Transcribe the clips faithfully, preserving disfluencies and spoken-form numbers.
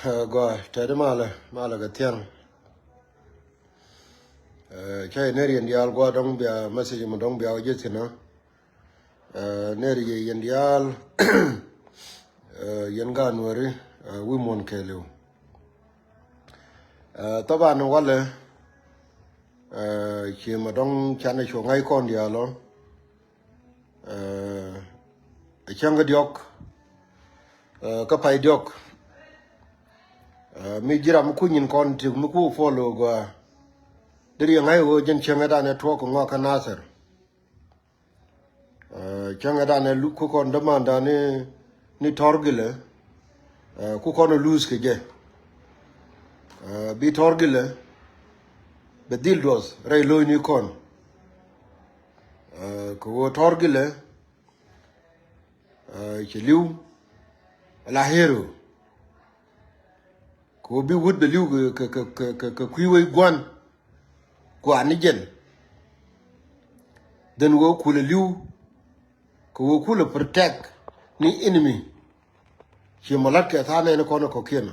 Gɔaa tɛt malɛ malɛ kɛ thiaŋ. Cä yɛ ner yɛn diaal gɔaa dɔ̱ŋ bia message mɛ dɔ̱ŋ bia wä jɛ thi̱n ɔ. Ner yɛ yɛn diaal yɛn gaat Nuääri wi̱i̱ muɔ̱n kɛɛliw. Thaban walɛ ci mɛ dɔ̱ŋ canɛ cu ŋa̱c kɔn diaal ɔ. Ɛ cäŋ kä diɔ̱k kä pay diɔ̱k. Mi ji̱ ram mi ku nyin kɔn tik mi ku follow gɔaa. Deri ŋa̱c ɣöö jɛn cäŋɛ danɛ tuɔɔk kɛ ŋɔak kä Nathir. Cäŋɛ danɛ ku kɔn dämandan ni tɔr gilɛ. Ku kɔn luth kɛ jɛ. Bi tɔr gilɛ bɛ dhil duɔth rɛy lo̱cni kɔn. Kɛ ɣöö tɔr gilɛ cɛ li̱w la hero. Kɛ ɣöö bi wut bɛ li̱w kɛ kɛ kɛ kɛ kɛ kui̱ wec gua̱n. Gua̱n ni jɛn dhen ɣöö kulɛ li̱w kɛ ɣöö kulɛ protect ni enemy. Ci mɔ la̱t kɛ tha̱a̱n nɛn kɔn kɔ̱kiɛn.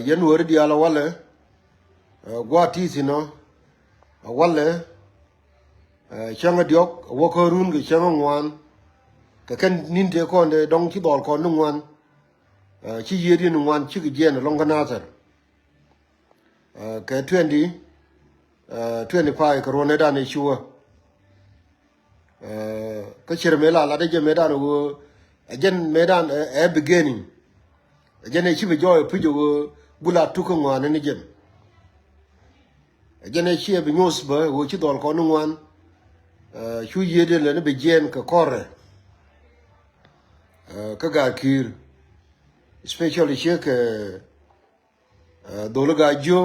Yɛn wääri diaal a walɛ gua̱a̱t ti̱i̱ thi̱n ɔ. A walɛ cäŋ a diɔ̱k a wä kä run kɛ cäŋ a ŋuan. Kɛ kɛn ni̱n tëë kɔn dee dɔ̱ŋ ci dhɔl kɔn ni ŋuan. Ci yiëëd in ŋuan cikɛ jiɛn ɛlɔ̱ŋ kä Nathir. Kɛ twenty twenty five kɛ ruɔ̱n ëëdan ɛ cuwä. Kä cir mëë la lat ɛ jɛ mëëdan ɛ ɣöö ɛ jɛn mëëdan ɛ beginning. Ɛ jɛn ɛ ci bi jɔɔy ɛ puc ɛ ɣöö gula tuk kä ŋuan ni jɛn. Ɛ jɛn ɛ ci ɛ bi nyuɔth bä ɛ ɣöö ci dhɔl kɔn ni ŋuan. Cu yiëëd in lɛ ni bi jiɛn kɛ kɔrɛ kä gaat ki̱i̱r. Especially ciek kɛ dhol i̱ gaa jiö.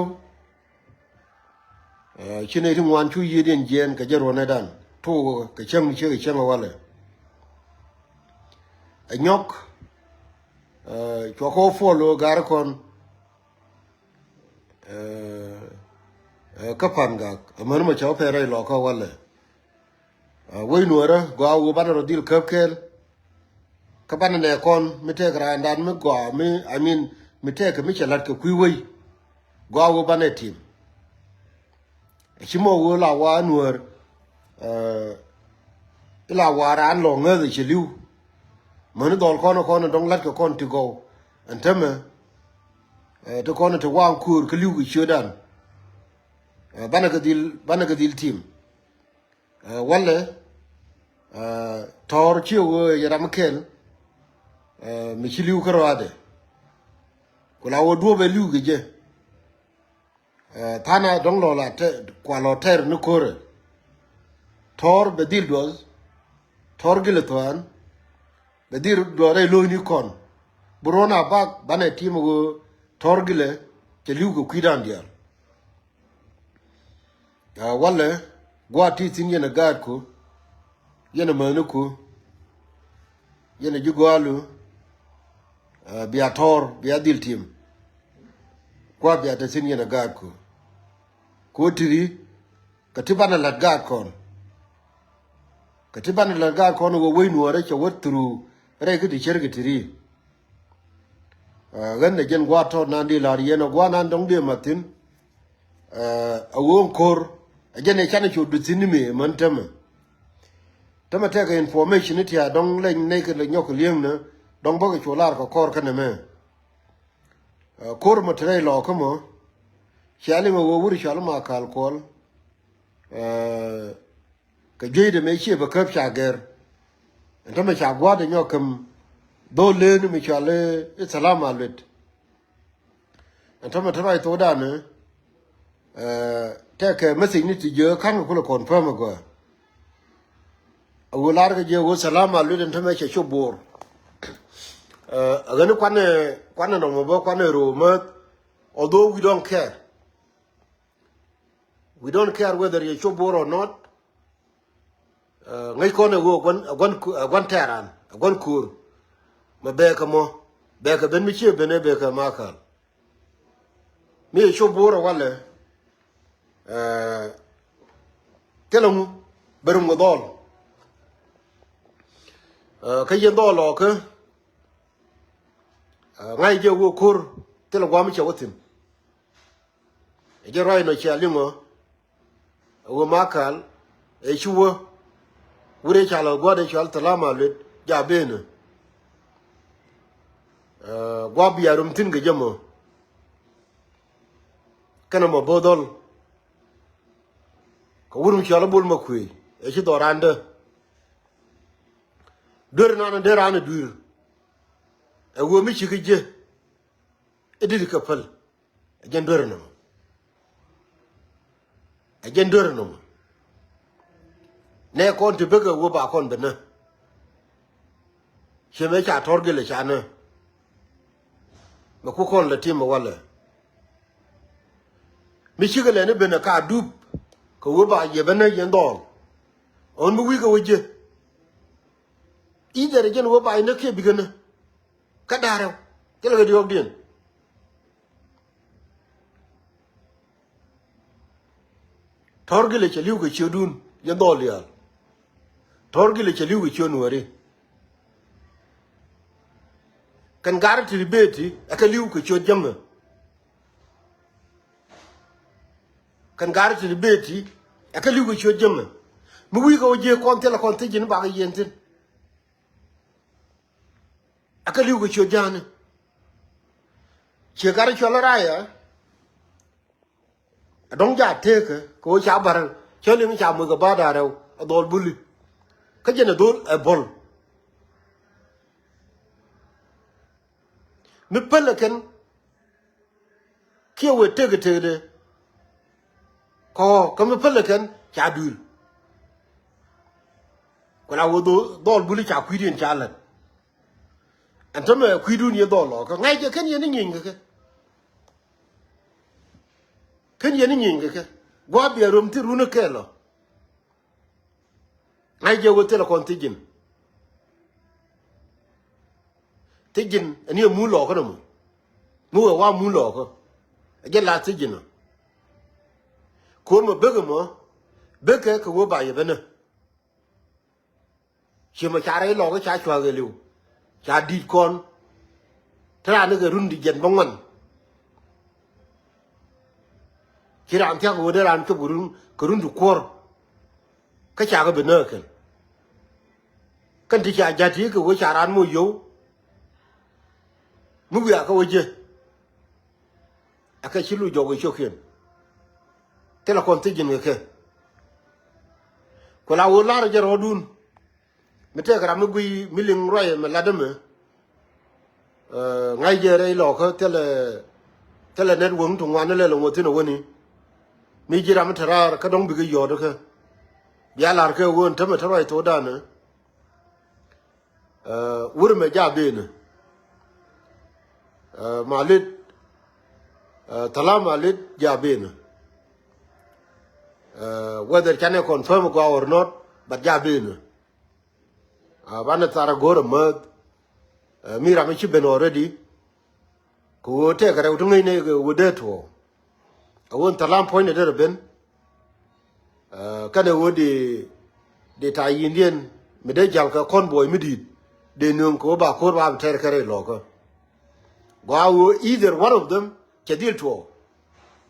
Ci nɛy ti ŋuan cu yiëëdiɛn jiɛɛn kɛ jɛ ruɔ̱nɛdan tuɔɔk kɛ cäŋ mi ciek kɛ cäŋ ɛ walɛ. Ɛ nyɔk cuakɔ follow gaari kɔn kä pan gak amäni mɔ cɛ wä pɛn rɛy lɔkä walɛ. Wec nuɔrä gɔaa wä banɛ rɔ dhil käp kɛɛl. Kä banɛ nɛ kɔn mi tɛk raandan mi gɔaa mi I mean mi tɛk kɛ mi cɛ la̱t kɛ kui̱ wec. Gɔaa wä banɛ tim. Ci mɔ wä la wa nuɔr ila wa raan lɔ ŋäth cɛ li̱w. Mäni dhɔl kɔn kɔn dɔŋ la̱t kɛ kɔn ti gɔw ɛn tämɛ. Ti kɔn ti waŋ kuur kä li̱w kɛ ciötdan. Banɛ kɛ dhil banɛ kɛ dhil tim. Walɛ tɔɔr ci ɣöö yɛ ram kɛl mi ci li̱w kä rɔaadɛ. Ku la wä duɔ̱p ɛ li̱w kɛ jɛ. Tha̱a̱ŋ a dɔ̱ŋ lɔ la kua lɔ tɛr ni ko̱rɛ. Tɔɔr bɛ dhil duɔth tɔɔr gilɛ thua̱a̱n. Bɛ dhil duɔth rɛy lo̱cni kɔn bi ruɔ̱n a bak banɛ tim ɣöö tɔɔr gilɛ cɛ li̱w kɛ kui̱dan diaal. Walɛ gua̱a̱t ti thi̱n yɛn ɛ gaatku yɛn ɛ mäniku yɛn ɛ ji̱ gua̱a̱lu. Bia tɔ̱r bia dhil tim. Gua̱a̱t bia te thi̱n yɛn ɛ gaatku. Ku ti̱ri kɛ ti banɛ la̱t gaat kɔn. Kɛ ti banɛ la̱t gaat kɔn wä wec nuɔɔrɛ cɛ wä through rɛy kä ti cär kɛ ti̱ri. Ɣän ɛ jɛn gua̱a̱t tɔ̱ nan di la̱r yɛn ɛ gua̱a̱t nan dɔ̱ŋ dee ma̱thi̱n. A ɣöö ko̱r a jɛn ɛ canɛ cu duth thi̱n ni mëë män tämɛ. Tämɛ tɛkɛ information ni tia̱a̱ dɔ̱ŋ leny nɛy kɛ lɛ nyɔk kɛ li̱eŋnä dɔ̱ŋ bäkɛ cu lar kɛ kɔr kä nɛmɛ. Ko̱r mɔ te rɛy lɔɔkä mɔ cia liŋ a ɣöö wur cɔal ma ka̱l kuɔl. Kɛ jueydɛ mëë ciɛ bɛ käp ca gɛr. Ɛn tämɛ ca gua̱a̱tdɛ nyɔk käm dhol leen mi cɔal i̱ thalam a luet. Ɛn tämɛ te ruac thokdan tɛkɛ message ni ti jiö ka̱n kɛ kulɛ confirm ɛ gɔaa. A ɣöö lar kɛ jiö ɣöö thalam a luet ɛn tämɛ cɛ cop bo̱o̱r. Ɛ ɣän kuanɛ kuanɛ nɔmɔ bä kuanɛ ro̱o̱ mäth. Although we don't care. We don't care whether yɛ cop bo̱o̱r or not. Ŋäc kɔn ɛ ɣöö ɛ gua̱n ɛ gua̱n tɛɛran ɛ gua̱n ko̱o̱r. Mɛ bɛɛkɛ mɔ bɛɛkɛ ben mi cië ben ɛ bɛɛkɛ makäl. Mi yɛ cop bo̱o̱r ɛ walɛ. Thilɛ ŋu bɛ rum kɛ dhɔl. Kä yɛn dhɔl ɔ kä Ɛ, ŋa̱c jɛ wä ko̱r thilɛ guam cɛ wä thi̱n. Ɛ jɛ ruac nɔ cia liŋɔ. Ɛ wä ma kal ɛ ci wä. Wurɛ ca lɔ gua̱dɛ cual thalama luet ja benä. Ɛ, gua̱ bia rum thi̱n kɛ jɛ mɔ. Kɛnɛ mɔ bo̱o̱ dhɔl. Kɛ wur mi cɔal i̱ Bol Makuëëc ɛ ci dhɔran dä. Duer nan dee ran i̱ dui̱r. Ɛ wee mi ci kä ji̱ i̱ di̱t kɛ päl. Ɛ jɛn duer nɔmɔ. Ɛ jɛn duer nɔmɔ. Nɛ kɔn ti bekɛ wee ba kɔn ben nä. Ciɛ mɛ ca tɔr gilɛ ca nä. Mɛ ku kɔn lɛ tim mɛ walɛ. Mi cikɛ lɛ ni ben ɛ ka dup kɛ wee ba yɛ ben nä yɛn dhɔl. Ɣän mi wi̱i̱ kɛ wee jiɛ. I̱ dhɛrɛ jɛn wee ba yɛ nä kiɛ bikɛ nä. Kä da̱a̱ rɛw thilɛ kɛ diɔ̱ɔ̱kdiɛn. Tɔ̱r gilɛ cɛ li̱w kɛ ciötdun yɛn dhɔl diaal. Tɔ̱r gilɛ cɛ li̱w kɛ ciöt nuääri. Kɛn gar ti ri beeti ɛ kɛ li̱w kɛ ciöt jäŋä. Kɛn gar ti ri beeti ɛ kɛ li̱w kɛ ciöt jäŋä. Mi wi̱i̱ kɛ wä jiee kɔn thilɛ kɔn thiec ji̱n bakɛ yieen thi̱n. Ɛ kɛ li̱w kɛ ciöt ja̱a̱ni. Ciɛ gar cuɔl raya. Ɛ dɔ̱ŋ ja tekä kɛ ɣöö ca bar cä liŋ ca moc kɛ ba̱a̱r da̱a̱ rɛw ɛ dhɔl buli. Kä jɛn ɛ dhol ɛ bo̱l. Mi päl ɛ kɛn kiɛ wëë tek ɛ tekdɛ. Kɔ kä mi päl ɛ kɛn ca dui̱r. Ku la wä dhol buli ca kui̱diɛn ca lät. Ɛn tämɛ kui̱dun yɛ dhɔl lɔ kä ŋa̱c jɛ kɛn yɛn i̱ nyieeny kɛ kɛ. Kɛn yɛn i̱ nyieeny kɛ kɛ gua̱a̱ bia röm thil run ɛ kɛɛl lɔ. Ŋa̱c jɛ wä thilɛ kɔn thiec ji̱n. Thiec ji̱n ɛn yɛ muul lɔɔkä nɔmɔ. Mi wee wa muul lɔɔkä ɛ jɛ la thiec ji̱n ɔ. Ko̱o̱mɛ bekɛ mɔ bekɛ kɛ wee ba yɛ ben nä. Ciɛ mɔ ca rɛy lɔɔkä ca cua̱k ɛ li̱w. Ca di̱t kɔn. Te raan ni kɛ run ti jiɛn bä ŋuan. Ci raan thia̱k kɛ wee dee raan cop kɛ run kɛ run ti kuɔ̱r. Kä ca kɛ bi nääk kɛn. Kɛn ti ca ja̱t ti kɛ wee ca raan moc yio̱w. Mi wiaa kä wee jiɛ. Ɛ kɛ ci lu jɔk ɛ cio̱kiɛn. Thilɛ kɔn thiec ji̱n kɛ kɛ. Ku la wee la̱r jɛ rɔɔdun. Mi tëëk ram mi guiy mi liŋ ruac ɛmɛ lat ɛmɛ. Ŋa̱c jɛ rɛy lɔɔkä thilɛ thilɛ network ti ŋuan ni lɛl ɛŋuɔth thi̱n ɛ wäni. Mi ji̱ ram mi te raar kä dɔ̱ŋ bikɛ yɔɔt kä. Bia la̱r kɛ ɣöö ɛn tämɛ te ruac thokdan ɛ. Wur mɛ ja benä. Malit. Thalam malit ja benä. Whether canɛ confirm gua or not, but ja benä. Banɛ thar a go̱r a mäth. Mi ram mi ci ben already. Kɛ ɣöö tɛkɛ rɛw ti ŋäcnɛ kɛ ɣöö dee tuɔɔk. A ɣöö thalam puɔ̱nydɛ derɛ ben. Kɛnɛ ɣöö dee dee ta̱a̱ yindiɛn mi dee jal kɛ kɔn buɔy mi di̱i̱t dee nööŋ kɛ ɣöö ba ko̱r ba bi tɛr kɛ rɛy lɔ̱kä. Gɔaa ɣöö either one of them cɛ dhil tuɔɔk.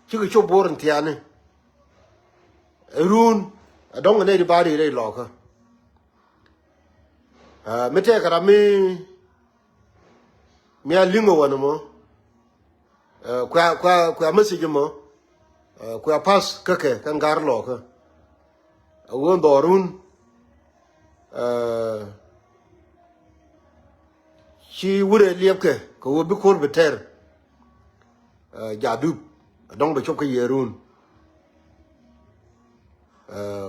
Cikɛ cop bo̱o̱r in thiaani. Ɛ ruun ɛ dɔ̱ŋ ɛ nɛy ti ba ri̱i̱t rɛy lɔ̱kä. Mi tɛkɛ ram mi mi a liŋ ɛ wän ɛmɔ. Kuɛ kuɛ kuɛ message ɛmɔ. Kuɛ pass kä kɛ kɛn gar lɔɔkä. A wee dhɔrun. Ci wurɛ liɛpkɛ kɛ wee bi ko̱r bi tɛr. Ja dup a dɔ̱ŋ bɛ cop kä yɛɛrun.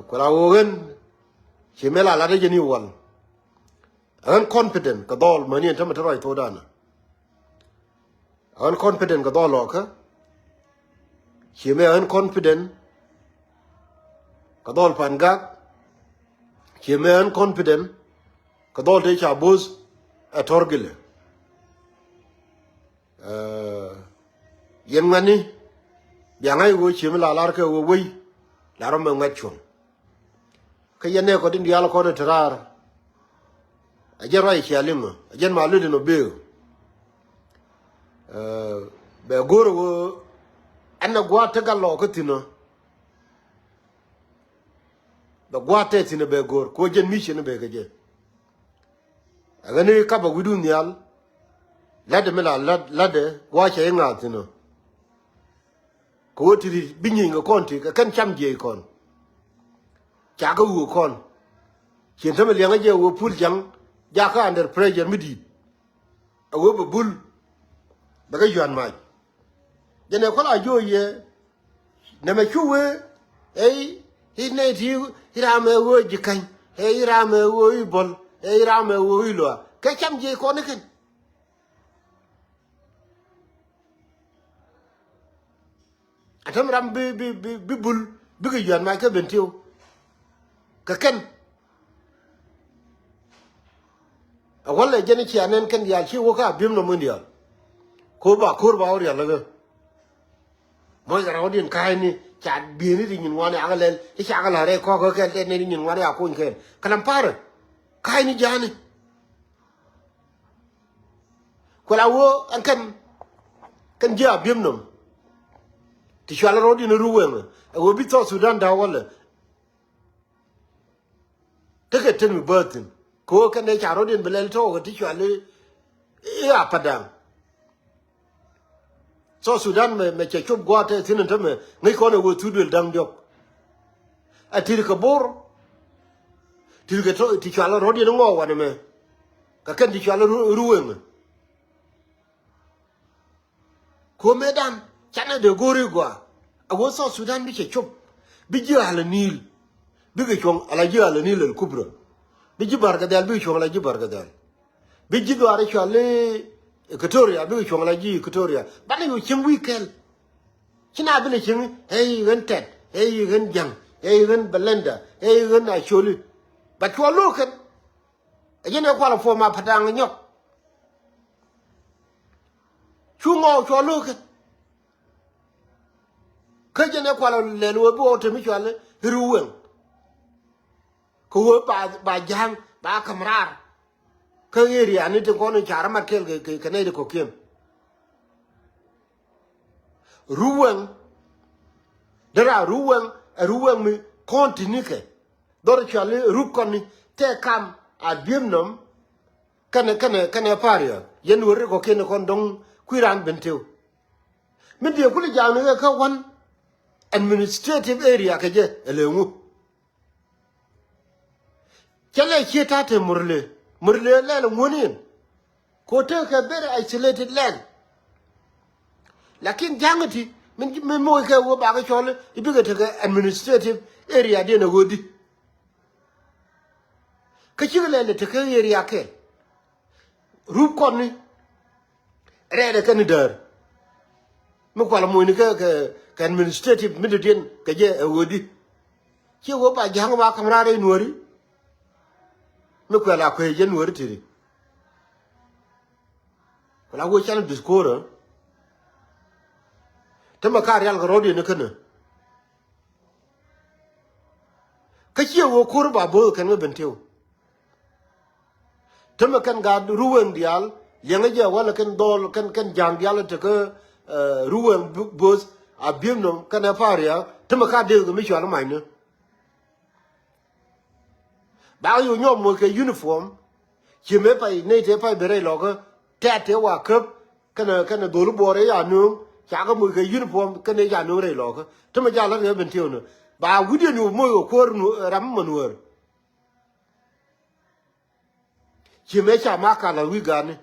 Kuɛ la wee ɣän ci mɛ la lat ɛ jɛ ni wal. Ɣän confident kɛ dhɔl mäni ɛn tämɛ te ruac thokdan. Ɣän confident kɛ dhɔl lɔkä. Ciɛ mɛ ɣän confident kɛ dhɔl pan gak. Ciɛ mɛ ɣän confident kɛ dhɔl te ca bo̱th ɛ tɔr gilɛ. Yɛn ŋuɛ̈tni bia ŋa̱c ɣöö cië mi la lar kɛ ɣöö wei la rɔm ɛ ŋuɛ̈t cuɔ̱ŋ. Kä yɛn nɛ kɔt in diaal kɔn in te raar. Ɛ jɛn ruac cia liŋ ɔ ɛ jɛn ma luet in ɔ beek. Bɛ go̱r ɣöö ɛn ɛ gua̱a̱th te gat lɔɔkä thi̱n ɔ. Bɛ gua̱a̱th te thi̱n ɛ bɛ go̱r kɛ ɣöö jɛn mi ciën ɛ bɛ kɛ jɛ. Ɛ ɣän i̱ kapɛ wi̱cdu nhial. La̱tdɛ mi la la̱t la̱tdɛ gua̱a̱th cɛ i̱ ŋa̱a̱th thi̱n ɔ. Kɛ ɣöö ti ri̱t bi nyieny kɛ kɔn ti kɛ kɛn cam jiɛc kɔn. Ca kɛ ɣöö kɔn. Cien tämɛ liɛŋä jɛ ɣöö pul ja̱ŋ jakä under pressure mi di̱i̱t. A ɣöö bɛ bul bɛ kɛ yuan mac. Jɛn ɛ kɔl a jo̱o̱c yɛ. Nɛmɛ cu wee ɛ i̱ nɛy ti i̱ ram ɛ ɣöö ji̱ käny ɛ i̱ ram ɛ ɣöö i̱ bɔl ɛ i̱ ram ɛ ɣöö i̱ luaak kɛ cam jiɛc kɔn i̱ kɛn. A täm ram bi bi bi bi bul bikɛ yuan mac kä ben tiw. Kɛ kɛn. A wälɛ jɛn i̱ cia nɛn kɛn diaal ci wä kä a bi̱em nɔm kɛn diaal. Ko̱r ba ko̱r ba wä rial lä ɣä. Mɔc kɛ rɔ̱diɛn ka̱a̱cni ca bi̱eeni ti nyin ŋuani akä lɛl i̱ ca kɛ la̱r rɛy kɔ̱kä kɛl tɛt nɛn i̱ nyin ŋuani a kony kɛl kɛ lam parɛ. Ka̱a̱cni ja̱a̱ni. Kuɛ la wä ɛn kɛn kɛn ji̱ a bi̱em nɔm. Ti cual rɔ̱diɛn ru wɛŋ ɛ wä bi South Sudan da̱a̱ wälɛ. Tekɛ tet mi bääthin kɛ ɣöö kɛn dee ca rɔ̱diɛn bi lɛl tɔɔkɛ ti cuali i̱ a Padaŋ. South Sudan mɛ mɛ cɛ cop gua̱a̱th tɛ thi̱n ɛn tämɛ ŋäc kɔn ɛ ɣöö thut duël da̱ŋ diɔ̱k. Ɛ ti̱t kɛ Bor. Ti̱t kɛ tɔ ti cuali rɔ̱diɛn ŋɔɔk wanɛ mɛ. Kɛ kɛn ti cuali ru ru wëŋ. Ko̱medan canɛ dee go̱o̱ri gɔaa. A wä South Sudan bi cɛ cop bi ji̱ Al Nil. Bikɛ cuɔ̱ŋ ala ji̱ Al Nil al Kubra. Bi ji̱ Barkadhɛl bikɛ cuɔ̱ŋ ala ji̱ Barkadhɛl. Bi ji̱ dhuaar i̱ cual i̱ Equatoria bikɛ cuɔ̱ŋ ala ji̱ Equatoria. Banɛ yo̱ cieŋ wi̱i̱ kɛl. Ci na bi lɛ cieŋ ɛ i̱ ɣän Tɛt ɛ i̱ ɣän Ja̱ŋ ɛ i̱ ɣän Bɛlɛnda ɛ i̱ ɣän Acoli. Bat cuɔ lo̱o̱k kɛn. Ɛ jɛn ɛ kual ɛ puɔ̱m a Padaŋ nyɔk. Cu ŋɔɔk cuɔ lo̱o̱k kɛn. Kä jɛn ɛ kual ɛ lɛl wee bi ɣɔw te mi cual i̱ Ru Wɛŋ. Kɛ wee ba ba ja̱a̱ŋ ba käm raar. Kä area ni tin kɔn in ca rɔ mat kɛɛl kɛ kɛ nɛy ti kɔ̱kiɛn. Ru Wɛŋ. Dera Ru Wɛŋ ɛ Ru Wɛŋ mi kɔn ti nikɛ. Dhɔr cuali rup kɔni tɛ kam a bi̱em nɔm. Kɛnɛ kɛnɛ kɛnɛ paria yɛn weri kɔ kɛnɛ kɔn dɔŋ kui̱ ran ben tëw. Min diɛ kuli jaŋni kɛ kä one administrative area kɛ jɛ ɛ lëŋu. Cɛ lɛ cië ta̱a̱ te Murle Murle lɛl ŋuɔ̱n in. Ko tekɛ very isolated land. Lakin ja̱ŋ ti min min moc kɛ wä bakɛ cɔl i̱ bikɛ tekɛ administrative area diɛn a ɣöödi. Kä cikɛ lɛl tekɛ area kɛ rup kɔn ni rɛɛdɛ kɛn ni däär. Mi kual moc ni kɛ kɛ administrative mi dɔ̱diɛn kɛ jɛ a ɣöödi. Ciɛ wä ba ja̱ŋ ba ka̱m raar rɛy nuääri. Mi kuɛl a kuec jɛ nuääri tiri. Ku la wee can diskurä. Te mɛ ka rial kɛ rɔ̱diɛn ni känä. Kä ciɛ wee ko̱r ba bo̱o̱th kɛn ŋä ben tiw. Te mɛ kɛn gaat Ru Wɛŋ diaal liɛŋä jɛ walɛ kɛn dhɔl kɛn kɛn ja̱a̱ŋ diaal te kä Ru Wɛŋ bo̱o̱th a bi̱em nɔm kɛn ɛ paria. Te mɛ ka deth kɛ mi cual ma̱cnä. Bak yo̱ nyɔk moc kɛ uniform. Ci mëë pay ney tëë pay ben rɛy lɔkä tɛ̈t tëë wa käp. Kɛnɛ kɛnɛ dholi buɔɔr ëë ca nööŋ. Ca kɛ moc kɛ uniform kɛnɛ ca nööŋ rɛy lɔkä. Te mɛ jal lät kɛ ben tieu ni ba wi̱cdiɛn yo̱ moc kɛ kuäär ram mɛ nuäär. Ci mëë ca ma ka la wi̱i̱ ga̱a̱ni.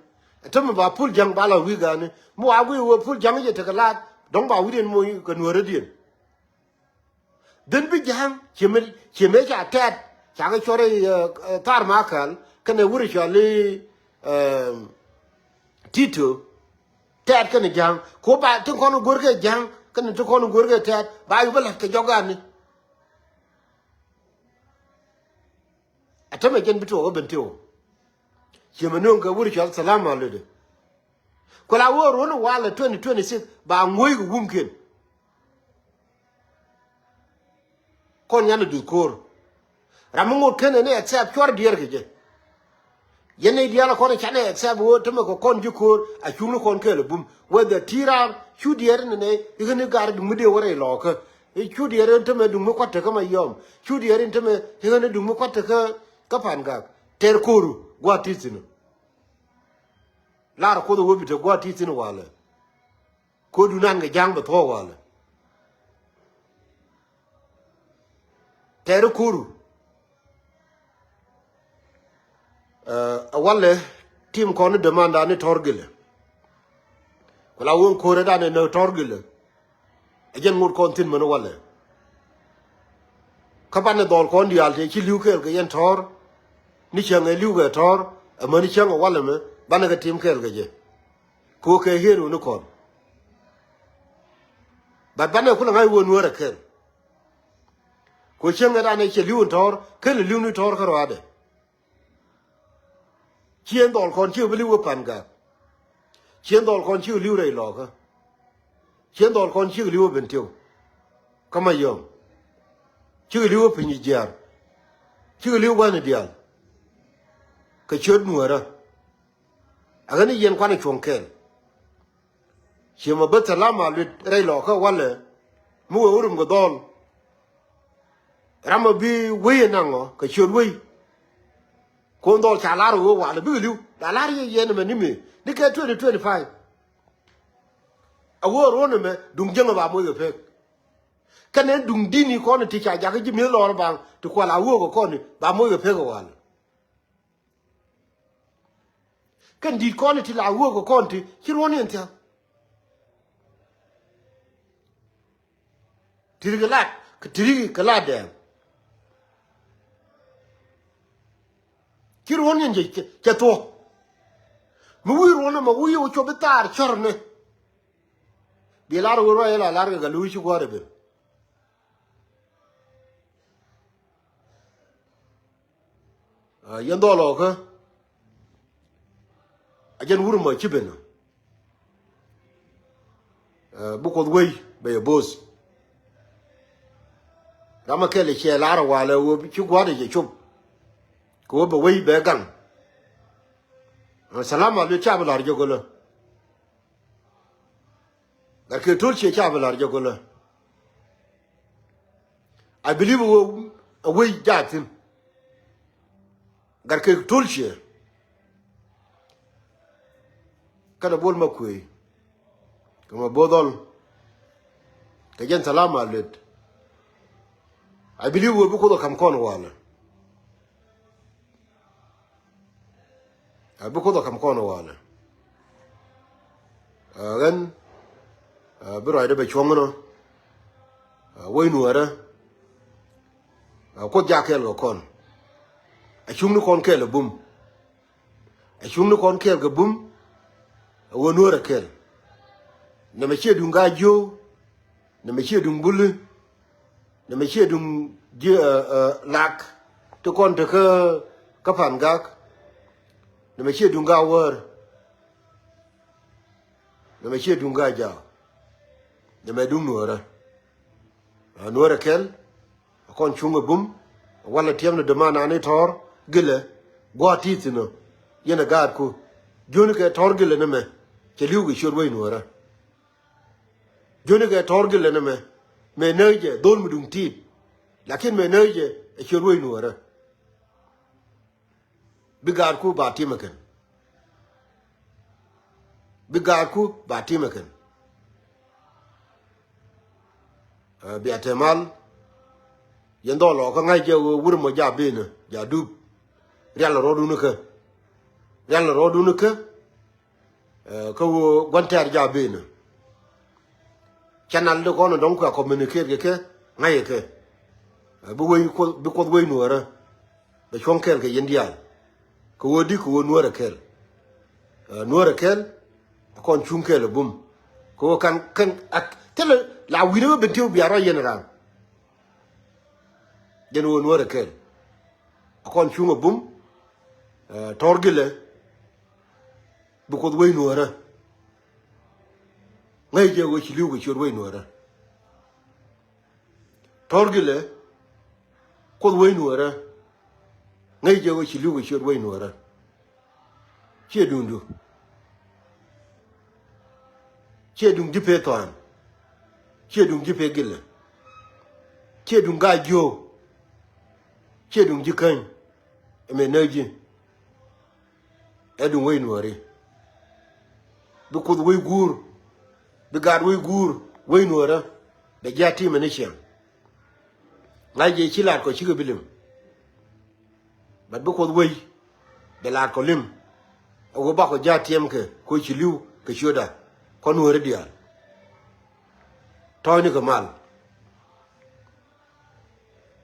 Te mɛ ba pul ja̱ŋ ba la wi̱i̱ ga̱a̱ni mi wa wi̱i̱ wee pul ja̱ŋ jɛ tekɛ laat dɔ̱ŋ ba wi̱cdiɛn moc kɛ nuäärädiɛn. Dhin bi ja̱a̱ŋ ci mi ci mi ca tɛt ca kɛ cuɔr i̱ thar ma kɛl kɛnɛ wur i̱ cɔl i̱ Tito. Tɛt kɛnɛ ja̱a̱ŋ ko ba tin kɔn i̱ guer kɛ ja̱a̱ŋ kɛnɛ tin kɔn i̱ guer kɛ tɛt ba yu bä la̱t kɛ jɔk gan ni. A tämɛ jɛn bi tuɔɔk ɛ ben tiw. Ci mi nööŋ kɛ wur i̱ cɔl thalam a lede. Ku la wä ruɔ̱n walɛ twenty twenty six ba ŋuɔ̱c kɛ wumkiɛn. Kɔn nyan i̱ duth ko̱o̱r. Ram mi ŋot ken ɛn i̱ accept cuɔr diɛɛr kɛ jɛ. Yɛn nɛy diaal kɔn canɛ accept ɣöö tämɛ kɛ kɔn ji̱ ko̱o̱r a cuŋni kɔn kɛɛl ɛ bum. Whether ti raan cu diɛɛr ni nɛy i̱ ɣän i̱ gar duŋ mi dee wä rɛy lɔɔkä. I̱ cu diɛɛr in tämɛ duŋ mi kua̱t te kä Mayɔm. Cu diɛɛr in tämɛ i̱ ɣän i̱ duŋ mi kua̱t te kä, kä Pangak. Tɛr ko̱o̱ru gua̱a̱th ti thi̱n. Lar Kuoth ɛ ɣöö bi te gua̱a̱th ti thi̱n walɛ. Ko̱du nan kɛ ja̱a̱ŋ bɛ thuɔ̱k walɛ. Tɛɛri ko̱ru. Ɛ walɛ tim kɔn ni demand dan ni tɔ̱r gilɛ. Ku la wä ko̱rɛ dan ni tɔ̱r gilɛ. Ɛ jɛn ŋot kɔn thi̱n män walɛ. Kä banɛ dhɔl kɔn diaal tëë ci li̱w kɛɛl kɛ yɛn tɔ̱r. Ni cäŋ ɛ li̱w kɛ tɔ̱r ɛ män cäŋ ɛ walɛ mɛ banɛ kɛ tim kɛɛl kɛ jɛ. Kɛ ɣöö kɛ hero ni kɔn. But banɛ kulɛ ŋa̱c wä Nuäär ɛ kɛl. Kɛ ɣöö cäŋ ɛ danɛ cɛ li̱w in tɔ̱r kɛn li̱w ni tɔ̱r kä ruaadɛ. Ciɛ dhɔl kɔn cikɛ bi li̱w ɛ Pangak. Ciɛ dhɔl kɔn cikɛ li̱w rɛy lɔɔkä. Ciɛ dhɔl kɔn cikɛ li̱w ɛ Bentiu. Kä Mayɔm. Cikɛ li̱w ɛ Piny Jiaar. Cikɛ li̱w gua̱ni diaal. Kɛ ciöt Nuäärä. Ɛ ɣän i̱ yɛn kuanɛ cuɔ̱ŋ kɛɛl. Ciɛ mɛ bä thalam a luet rɛy lɔɔkä walɛ. Mi wee wä rum kɛ dhɔl. Ram a bi wei ɛ naŋ ɔ kɛ ciöt wei. Kun dhɔl ca lar ɣöö walɛ bikɛ li̱w la lar yɛ yɛn ɛmɛ ni mëë ni kɛ twenty twenty-five. A ɣöö ruɔ̱n ɛmɛ duŋ jäŋ ɛ ba moc kɛ pek. Kɛnɛ duŋ di̱n i̱ kɔn ɛ ti ca jakä ji̱ mi̱eth lɔɔr baŋ ti kual a ɣöö kɛ kɔn i̱ ba moc kɛ pek ɛ walɛ. Kɛn di̱t kɔn ti la wöök kɛ kɔn ti ci ruɔ̱n in thia̱k. Ti̱ri kɛ lat kɛ ti̱ri kɛ lat dɛɛm. Ci ruɔ̱n in cɛ cɛ thuɔ̱k. Mi wi̱i̱ ruɔ̱n ɛmɛ wi̱i̱ wä cop i̱ thaar cɔr ni. Bi lar wä ruac ila lar kɛ kɛ luuc ci gua̱a̱r ɛ ben. Yɛn dhɔl ɔɔkä a jɛn wur mɔ ci ben. Bi Kuoth wei bɛ yɛ bo̱o̱th. Ramɛ kɛl ɛ ciɛ lar ɛ walɛ wä ci gua̱a̱r ɛ cɛ cop. Kɛ wä bɛ wei bɛ gaŋ. Salama luet ca bi lar jɛ gölä. Gat kɛ to̱l ciɛ ca bi la̱r jɛ gölä. I believe ɣöö a wec jaath thi̱n. Gat kɛ to̱l ciɛ. Kɛnɛ buɔl ma kuëë kɛ ma bo̱o̱th ɔl. Kɛ jɛn thalam a luet. I believe ɣöö bi Kuoth ɛ ka̱m kɔn walɛ. Ɛ bi Kuoth ɛ ka̱m kɔn walɛ. Ɛ ɣän ɛ bi ruacdä bɛ cuɔ̱ŋ inɔ. Ɛ wec nuäärä. Ɛ Kuoth jak kɛɛl kɛ kɔn. Ɛ cuŋni kɔn kɛɛl ɛ bum. Ɛ cuŋni kɔn kɛɛl kɛ bum. Ɛ ɣöö nuäärä kɛɛl. Nɛmɛ ciɛ duŋ ka jiöw. Nɛmɛ ciɛ duŋ buli. Nɛmɛ ciɛ duŋ ji̱ lak ti kɔn te kä Pangak. Nɛmɛ ciɛ duŋ ga wäär. Nɛmɛ ciɛ duŋ ga jaak. Nɛmɛ duŋ nuäärä. Nuäärä kɛl. Kɔn cuŋ ɛ bum. Walɛ tiɛm ni däman ani tɔ̱r gilɛ. Gua̱a̱th ti thi̱n ɔ yɛn ɛ gaatku. Jiönikɛ tɔ̱r gilɛ nɛmɛ cɛ li̱w kɛ ciöt wec nuäärä. Jiönikɛ tɔ̱r gilɛ nɛmɛ mëë näk jɛ dhol mi duŋ ti̱i̱t. Lakin mëë näk jɛ ɛ ciöt wec nuäärä. Bi gaatku ba timɛ kɛn. Bi gaatku ba timɛ kɛn. Bia te mal. Yɛn dhɔl ɔ kä ŋa̱c jɛ wur mɔ ja benä ja dup. Rial rɔɔdun kä. Rial rɔɔdun kä. Kä ɣöö gua̱n tɛ̈r ja benä. Channel di kɔn dɔ̱ŋ kua communicate kɛ kɛ ŋa̱c kɛ kɛ. Bi wec Kuoth, bi Kuoth wec nuäärä. Bɛ cuɔ̱ŋ kɛɛl kɛ yɛn diaal. Kɛ ɣöö di kɛ ɣöö nuäärä kɛɛl. Nuäärä kɛɛl. Kɔn cuŋ kɛɛl ɛ bum. Kɛ ɣöö kan kɛn ak thilɛ la wi̱n ɣä ben tiw bia rɔ yɛn raan. Jɛn ɣöö nuäärä kɛɛl. Kɔn cuŋ ɛ bum. Tɔ̱r gilɛ. Bi Kuoth wec nuäärä. Ŋäc jɛ ɣöö ci li̱w kɛ ciöt wec nuäärä. Tɔ̱r gilɛ. Kuoth wec nuäärä. Ŋäc jɛ ɣöö ci li̱w kɛ ciöt wec nuäärä. Ciɛ duŋdu. Ciɛ duŋ ji̱ pee thɔ̱a̱n. Ciɛ duŋ ji̱ pee gilɛ. Ciɛ duŋ gaa jiöök. Ciɛ duŋ ji̱ käny. Ɛmɛ näk ji̱. Ɛ duŋ wec nuɔ̱ɔ̱ri. Bi Kuoth wec guur. Bi gaat wec guur. Wec nuɔ̱ɔ̱rä. Bɛ ji̱ a ti̱i̱mɛ ni ciɛŋ. Ŋa̱c jɛ ci laat kɔ cikɛ bi lim. But bi Kuoth wec bɛ laat kɔ lim. A wee bakɔ ja̱ tiɛm kɛ kɔ ci li̱w kɛ ciötda kɔ nuɔ̱ɔ̱ri diaal. Tɔ̱ɔ̱cni kɛ mal.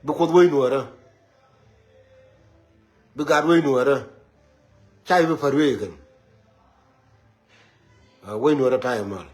Bi Kuoth wec nuɔ̱ɔ̱rä. Bi gaat wec nuɔ̱ɔ̱rä. Ca i̱ bi pär wec kɛn. Wec nuɔ̱ɔ̱rä ta̱a̱ i̱ mal.